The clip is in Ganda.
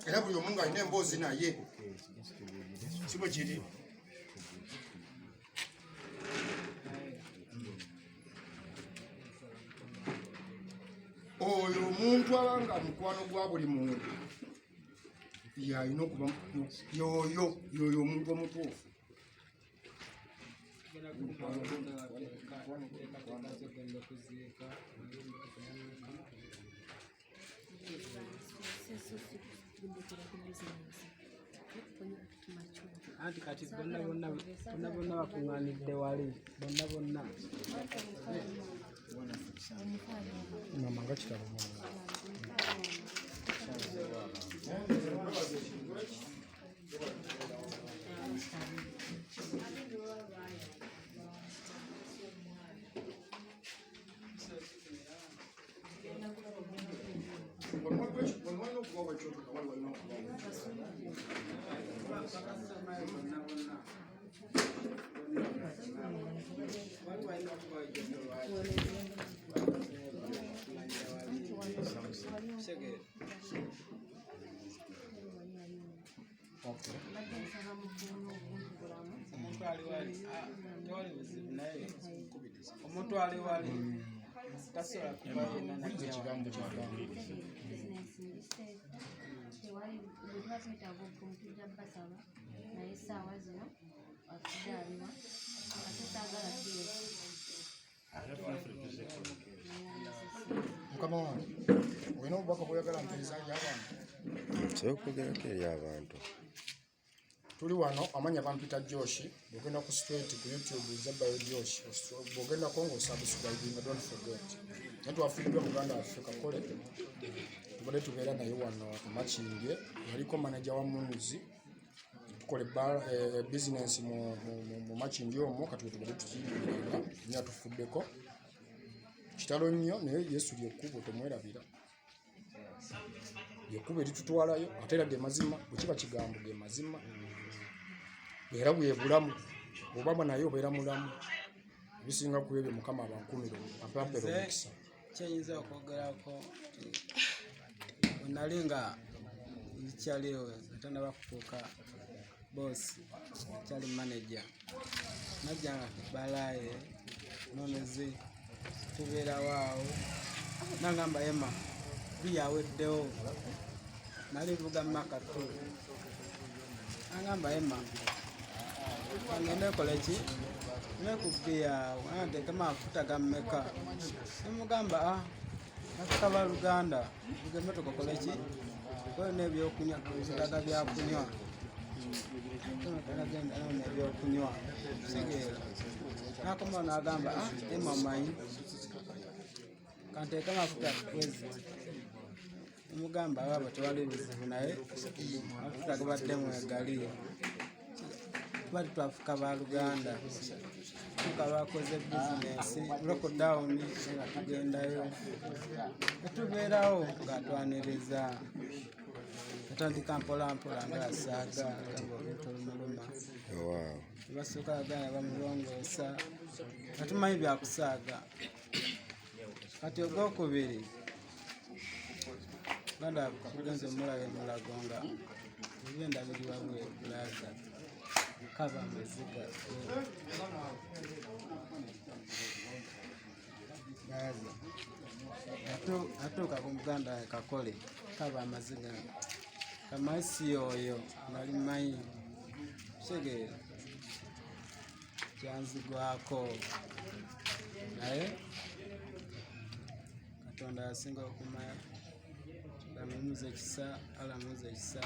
Era buli omu ng'alina emboozi naye, si bwe kiri? Oyo omuntu aba nga mukwano gwa buli muntu yalina okuba yoyo yoyo omuntu omutuufu. Anti kati bonna bonna bonna bonna bakuŋŋaanidde wali bonna bonna. Mama nga kitabo. Omuntu ali wali, ah, tewali buzibu, naye omuntu ali wali tasobola kuba yenna najja. Ekigambo kyagamba. Bizinensi ndi safe, tewali bwe tuba twetaaga obukuumi tujja basaba, naye essaawa zino afudde aliwa ate saagala kiyo. Mukama wange, olina obubaka bwoyagala mpeeza eri abantu? Nsobola okwogerako eri abantu. Tuli wano, amanya bampita Josh. Bwogenda ku straight ku YouTube, Zabayo Josh, bw'ogendako ng'osubscribinga, don't forget. Naye twafiiriddwa muganda waffe Kakole, tubadde tubeera naye wano e Makindye, yaliko manager wa Munuzi, tukola bizinensi mu Makindye omwo. Kati we tubadde tukiyimiriranga nnyo, atufuddeko kitalo nnyo, naye Yesu lyekkubo, temwerabira, lyekkubo eritutwalayo, ate era ge mazima. Bwe kiba kigambo, ge mazima, era bwe bulamu. Bw'oba naye obeera mulamu. Ebisinga ku ebyo, Mukama abankumire, ampampere Nze omukisa. Kyenyinza okwogerako nti wenali nga nkyaliwo nga tanaba kufuuka boss, kyali manager, najjanga ku bbalaye noneze tubeerawo awo, nagamba, "Ema biyaweddewo." Nali nvuga makatu, agamba, "Ema ngende nkole ki nekubbiya ntekemu amafuta gammeka?" Nemugamba, "Ah, nafuka baluganda, vuga emotoka, okole ki koyo n'ebyokunywa, nziraga byakunywa, genda nona ebyokunywa." Kitegeera, nakomawo nagamba, "Ah, ema omanyi kanteeke amafuta kwezi." Nemugamba, "Aba tewali buzibu, naye amafuta gabadde mwegali." Tuba twafuka baluganda, tuka bakoze bizinesi, lockdown nga tugendayo netubeerawo ngaatwaniriza. Atandika mpola mpola nga asaaga, agamba oluntu olumuluma. Basooka baganda bamulongoosa nga tumanyi byakusaaga. Kati ogwokubiri ganda tugenze omulaba emulago nga ebyenda biri wabweru, bulaza kaba amaziga gaza. Atuuka ku muganda wange Kakole, kaba amaziga, kamanyi si oyo nali manyi. Kitegeera, kyanzigwako, naye Katonda yasinga okumanya. Alamuza ekisa, alamuza ekisa.